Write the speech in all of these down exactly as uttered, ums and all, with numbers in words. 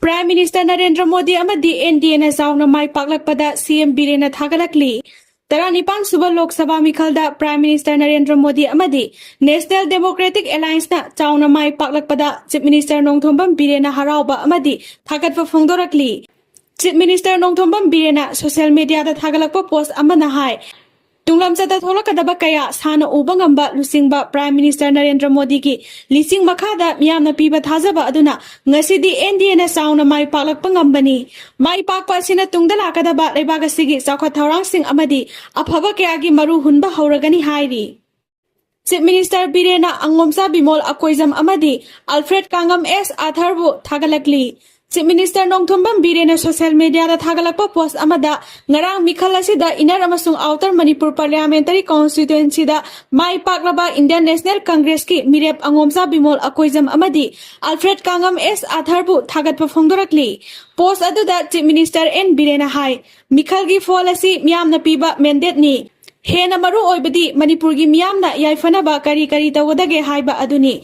Prime Minister Narendra Modi ꯑꯃꯗꯤ NDAꯅ ꯆꯥꯎꯅ ꯃꯥꯏ ꯄꯥꯛꯂꯛꯄꯗ CM ꯕꯤꯔꯦꯟꯅ ꯊꯥꯒꯠꯂꯛꯂꯤ꯫ ꯇꯔꯥꯅꯤꯄꯥꯟ ꯁꯨꯕ ꯂꯣꯛ ꯁꯚꯥ ꯃꯤꯈꯜꯗ Prime Minister ꯅꯔꯦꯟꯗ꯭ꯔ ꯃꯣꯗꯤ ꯑꯃꯗꯤ National Democratic Allianceꯅ ꯆꯥꯎꯅ ꯃꯥꯏ ꯄꯥꯛꯂꯛꯄꯗ Chief Minister ꯅꯣꯡꯊꯣꯝꯕꯝ ꯕꯤꯔꯦꯟꯅ ꯍꯔꯥꯎꯕ ꯑꯃꯗꯤ ꯊꯥꯒꯠꯄ ꯐꯣꯡꯗꯣꯔꯛꯂꯤ꯫ Chief Minister Nongthombam ꯕꯤꯔꯦꯟꯅ social mediaꯗ ꯊꯥꯒꯠꯂꯛꯄ post ꯑꯃꯅ ꯍꯥꯏ, ꯇꯨꯡꯂꯝꯆꯠꯇ ꯊꯣꯛꯂꯛꯀꯗꯕ ꯀꯌꯥ ꯁꯥꯟꯅ ꯎꯕ ꯉꯝꯕ ꯂꯨꯆꯤꯡꯕ Prime Minister ꯅꯔꯦꯟꯗ꯭ꯔ ꯃꯣꯗꯤꯒꯤ ꯂꯤꯆꯤꯡ ꯃꯈꯥꯗ ꯃꯤꯌꯥꯝꯅ ꯄꯤꯕ ꯊꯥꯖꯕ ꯑꯗꯨꯅ ꯉꯁꯤꯗꯤ NDAꯅ ꯆꯥꯎꯅ ꯃꯥꯏ ꯄꯥꯛꯂꯛꯄ ꯉꯝꯕꯅꯤ꯫ ꯃꯥꯏ ꯄꯥꯛꯄ ꯑꯁꯤꯅ ꯇꯨꯡꯗ ꯂꯥꯛꯀꯗꯕ ꯂꯩꯕꯥꯛ ꯑꯁꯤꯒꯤ ꯆꯥꯎꯈꯠ ꯊꯧꯔꯥꯡꯁꯤꯡ ꯑꯃꯗꯤ ꯑꯐꯕ ꯀꯌꯥꯒꯤ ꯃꯔꯨ ꯍꯨꯟꯕ ꯍꯧꯔꯒꯅꯤ ꯍꯥꯏꯔꯤ꯫ Chief Minister ꯕꯤꯔꯦꯟꯅ ꯑꯉꯣꯝꯆꯥ ꯕꯤꯃꯣꯜ ꯑꯀꯣꯏꯖꯝ ꯑꯃꯗꯤ Alfred ꯀꯥꯡꯉꯝ S ꯑꯥꯊꯔꯕꯨ ꯊꯥꯒꯠꯂꯛꯂꯤ꯫ Chief Minister Nongthombam ꯕꯤꯔꯦꯟꯅ social mediaꯗ ꯊꯥꯒꯠꯂꯛꯄ post ꯑꯃꯗ ꯉꯔꯥꯡ ꯃꯤꯈꯜ ꯑꯁꯤꯗ Inner ꯑꯃꯁꯨꯡ Outer ꯃꯅꯤꯄꯨꯔ Parliamentary Constituencyꯗ ꯃꯥꯏ ꯄꯥꯛꯂꯕ Indian National Congressꯀꯤ ꯃꯤꯔꯦꯞ ꯑꯉꯣꯝꯆꯥ ꯕꯤꯃꯣꯜ ꯑꯀꯣꯏꯖꯝ ꯑꯃꯗꯤ Alfred ꯀꯥꯡꯉꯝ S ꯑꯥꯊꯔꯕꯨ ꯊꯥꯒꯠꯄ ꯐꯣꯡꯗꯣꯔꯛꯂꯤ꯫ Post ꯑꯗꯨꯗ Chief Minister N ꯕꯤꯔꯦꯟꯅ ꯍꯥꯏ, ꯃꯤꯈꯜꯒꯤ ꯐꯣꯜ ꯑꯁꯤ ꯃꯤꯌꯥꯝꯅ ꯄꯤꯕ mandateꯅꯤ꯫ ꯍꯦꯟꯅ ꯃꯔꯨ ꯑꯣꯏꯕꯗꯤ ꯃꯅꯤꯄꯨꯔꯒꯤ ꯃꯤꯌꯥꯝꯅ ꯌꯥꯏꯐꯅꯕ ꯀꯔꯤ ꯀꯔꯤ ꯇꯧꯒꯗꯒꯦ ꯍꯥꯏꯕ ꯑꯗꯨꯅꯤ꯫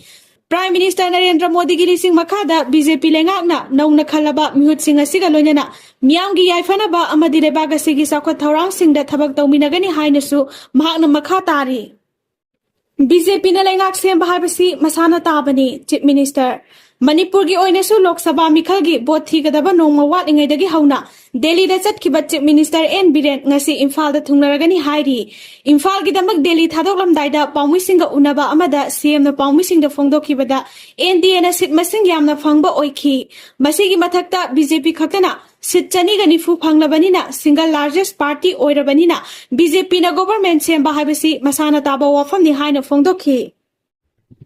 Prime Minister ꯅꯔꯦꯟꯗ꯭ꯔ ꯃꯣꯗꯤꯒꯤ ꯂꯤꯆꯤꯡ ꯃꯈꯥꯗ BJP ꯂꯩꯉꯥꯛꯅ ꯅꯧꯅ ꯈꯜꯂꯕ ꯃꯤꯍꯨꯠꯁꯤꯡ ꯑꯁꯤꯒ ꯂꯣꯏꯅꯅ ꯃꯤꯌꯥꯝꯒꯤ ꯌꯥꯏꯐꯅꯕ ꯑꯃꯗꯤ ꯂꯩꯕꯥꯛ ꯑꯁꯤꯒꯤ ꯆꯥꯎꯈꯠ ꯊꯧꯔꯥꯡꯁꯤꯡꯗ ꯊꯕꯛ ꯇꯧꯃꯤꯟꯅꯒꯅꯤ ꯍꯥꯏꯅꯁꯨ ꯃꯍꯥꯛꯅ ꯃꯈꯥ ꯇꯥꯔꯤ꯫ BJPꯅ ꯂꯩꯉꯥꯛ ꯁꯦꯝꯕ ꯍꯥꯏꯕꯁꯤ ꯃꯁꯥꯅ ꯇꯥꯕꯅꯤ, Chief Minister꯫ ꯃꯅꯤꯄꯨꯔꯒꯤ ꯑꯣꯏꯅꯁꯨ ꯂꯣꯛ ꯁꯚꯥ ꯃꯤꯈꯜꯒꯤ ꯚꯣꯠ ꯊꯤꯒꯗꯕ ꯅꯣꯡꯃ ꯋꯥꯠꯂꯤꯉꯩꯗꯒꯤ ꯍꯧꯅ ꯗꯦꯜꯂꯤꯗ ꯆꯠꯈꯤꯕ Chief Minister N ꯕꯤꯔꯦꯟ ꯉꯁꯤ ꯏꯝꯐꯥꯜꯗ ꯊꯨꯡꯂꯔꯒꯅꯤ ꯍꯥꯏꯔꯤ꯫ ꯏꯝꯐꯥꯜꯒꯤꯗꯃꯛ ꯗꯦꯜꯂꯤ ꯊꯥꯗꯣꯛꯂꯝꯗꯥꯏꯗ ꯄꯥꯎꯃꯤꯁꯤꯡꯒ ꯎꯅꯕ ꯑꯃꯗ CMꯅ ꯄꯥꯎꯃꯤꯁꯤꯡꯗ ꯐꯣꯡꯗꯣꯛꯈꯤꯕꯗ NDAꯅ seat ꯃꯁꯤꯡ ꯌꯥꯝꯅ ꯐꯪꯕ ꯑꯣꯏꯈꯤ꯫ ꯃꯁꯤꯒꯤ ꯃꯊꯛꯇ BJP ꯈꯛꯇꯅ seat ꯆꯅꯤꯒ ꯅꯤꯐꯨ ꯐꯪꯂꯕꯅꯤꯅ single largest party ꯑꯣꯏꯔꯕꯅꯤꯅ BJPꯅ government ꯁꯦꯝꯕ ꯍꯥꯏꯕꯁꯤ ꯃꯁꯥꯅ ꯇꯥꯕ ꯋꯥꯐꯝꯅꯤ ꯍꯥꯏꯅ ꯐꯣꯡꯗꯣꯛꯈꯤ꯫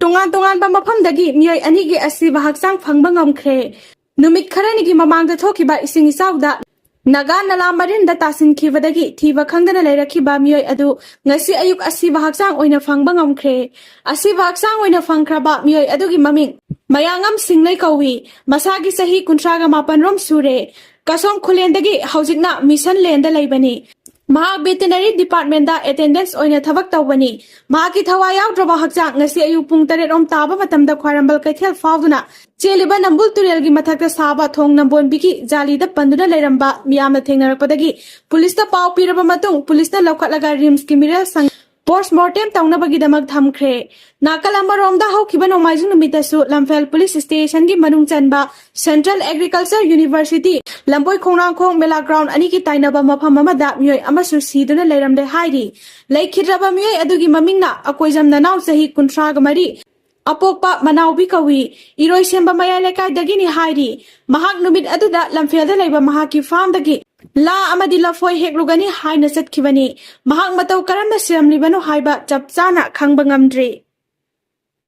ꯇꯣꯉꯥꯟ ꯇꯣꯉꯥꯟꯕ ꯃꯐꯝꯗꯒꯤ ꯃꯤꯑꯣꯏ ꯑꯅꯤꯒꯤ ꯑꯁꯤꯕ ꯍꯛꯆꯥꯡ ꯐꯪꯕ ꯉꯝꯈ꯭ꯔꯦ꯫ ꯅꯨꯃꯤꯠ ꯈꯔꯅꯤꯒꯤ ꯃꯃꯥꯡꯗ ꯊꯣꯛꯈꯤꯕ ꯏꯁꯤꯡ ꯏꯆꯥꯎꯗ ꯅꯥꯒꯥ ꯅꯂꯥ ꯃꯔꯤꯟꯗ ꯇꯥꯁꯤꯟꯈꯤꯕꯗꯒꯤ ꯊꯤꯕ ꯈꯪꯗꯅ ꯂꯩꯔꯛꯈꯤꯕ ꯃꯤꯑꯣꯏ ꯑꯗꯨ ꯉꯁꯤ ꯑꯌꯨꯛ ꯑꯁꯤꯕ ꯍꯛꯆꯥꯡ ꯑꯣꯏꯅ ꯐꯪꯕ ꯉꯝꯈ꯭ꯔꯦ꯫ ꯑꯁꯤꯕ ꯍꯛꯆꯥꯡ ꯑꯣꯏꯅ ꯐꯪꯈ꯭ꯔꯕ ꯃꯤꯑꯣꯏ ꯑꯗꯨꯒꯤ ꯃꯃꯤꯡ ꯃꯌꯥꯉꯝ ꯁꯤꯡꯂꯩ ꯀꯧꯏ꯫ ꯃꯁꯥꯒꯤ ꯆꯍꯤ ꯀꯨꯟꯊ꯭ꯔꯥꯒ ꯃꯥꯄꯟ ꯔꯣꯝ ꯁꯨꯔꯦ꯫ ꯀꯁꯣꯝ ꯈꯨꯂꯦꯟꯗꯒꯤ ꯍꯧꯖꯤꯛꯅ ꯃꯤꯁꯟ ꯂꯦꯟꯗ ꯂꯩꯕꯅꯤ꯫ ꯃꯍꯥꯛ ꯚꯦꯇꯦꯅꯔꯤ ꯗꯤꯄꯥꯔꯠꯃꯦꯟꯗ ꯑꯦꯇꯦꯟꯗꯦꯟꯁ ꯑꯣꯏꯅ ꯊꯕꯛ ꯇꯧꯕꯅꯤ꯫ ꯃꯍꯥꯛꯀꯤ ꯊꯋꯥꯏ ꯌꯥꯎꯗ꯭ꯔꯕ ꯍꯛꯆꯥꯡ ꯉꯁꯤ ꯑꯌꯨꯛ ꯄꯨꯡ ꯇꯔꯦꯠ ꯔꯣꯝ ꯇꯥꯕ ꯃꯇꯝꯗ ꯈ꯭ꯋꯥꯏꯔꯝꯕꯟ ꯀꯩꯊꯦꯜ ꯐꯥꯎꯗꯨꯅ ꯆꯦꯜꯂꯤꯕ ꯅꯝꯕꯨꯜ ꯇꯨꯔꯦꯜꯒꯤ ꯃꯊꯛꯇ ꯁꯥꯕ ꯊꯣꯡ ꯅꯝꯕꯣꯟꯕꯤꯒꯤ ꯖꯥꯂꯤꯗ ꯄꯟꯗꯨꯅ ꯂꯩꯔꯝꯕ ꯃꯤꯌꯥꯝꯅ ꯊꯦꯡꯅꯔꯛꯄꯗꯒꯤ ꯄꯨꯂꯤꯁꯇ ꯄꯥꯎ ꯄꯤꯔꯕ ꯃꯇꯨꯡ ꯄꯨꯂꯤꯁꯅ ꯂꯧꯈꯠꯂꯒ ꯔꯤꯝꯁꯀꯤ ꯃꯤꯔꯦꯜ ꯁꯪ ꯄꯣꯁꯃꯣꯔꯇꯦꯝ ꯇꯧꯅꯕꯒꯤꯗꯃꯛ ꯊꯝꯈ꯭ꯔꯦ꯫ ꯅꯥꯀꯜ ꯑꯃꯔꯣꯝꯗ ꯍꯧꯈꯤꯕ ꯅꯣꯡꯃꯥꯏꯖꯤꯡ ꯅꯨꯃꯤꯠꯇꯁꯨ ꯂꯝꯐꯦꯜ ꯄꯨꯂꯤꯁ ꯁ꯭ꯇꯦꯁꯟꯒꯤ ꯃꯅꯨꯡ ꯆꯟꯕ ꯁꯦꯟꯇ꯭ꯔꯦꯜ ꯑꯦꯒ꯭ꯔꯤꯀꯜꯆꯔ ꯌꯨꯅꯤꯚꯔꯁꯤꯇꯤ ꯂꯝꯕꯣꯏ ꯈꯣꯡꯅꯥꯡꯈꯣꯡ ꯃꯦꯂꯥ ꯒ꯭ꯔꯥꯎꯟ ꯑꯅꯤꯒꯤ ꯇꯥꯏꯅꯕ ꯃꯐꯝ ꯑꯃꯗ ꯃꯤꯑꯣꯏ ꯑꯃꯁꯨ ꯁꯤꯗꯨꯅ ꯂꯩꯔꯝꯂꯦ ꯍꯥꯏꯔꯤ꯫ ꯂꯩꯈꯤꯗ꯭ꯔꯕ ꯃꯤꯑꯣꯏ ꯑꯗꯨꯒꯤ ꯃꯃꯤꯡꯅ ꯑꯀꯣꯏꯖꯝ ꯅꯅꯥꯎ ꯆꯍꯤ ꯀꯨꯟꯊ꯭ꯔꯥꯒ ꯃꯔꯤ, ꯑꯄꯣꯛꯄ ꯃꯅꯥꯎꯕꯤ ꯀꯧꯏ, ꯏꯔꯣꯏꯁꯦꯝꯕ ꯃꯌꯥꯏ ꯂꯩꯀꯥꯏꯗꯒꯤꯅꯤ ꯍꯥꯏꯔꯤ꯫ ꯃꯍꯥꯛ ꯅꯨꯃꯤꯠ ꯑꯗꯨꯗ ꯂꯝꯐꯦꯜꯗ ꯂꯩꯕ ꯃꯍꯥꯛꯀꯤ ꯐꯥꯝꯗꯒꯤ ꯂꯥ ꯑꯃꯗꯤ ꯂꯐꯣꯏ ꯍꯦꯛꯂꯨꯒꯅꯤ ꯍꯥꯏꯅ ꯆꯠꯈꯤꯕꯅꯤ꯫ ꯃꯍꯥꯛ ꯃꯇꯧ ꯀꯔꯝꯅ ꯁꯤꯔꯝꯂꯤꯕꯅꯣ ꯍꯥꯏꯕ ꯆꯞ ꯆꯥꯅ ꯈꯪꯕ ꯉꯝꯗ꯭ꯔꯤ꯫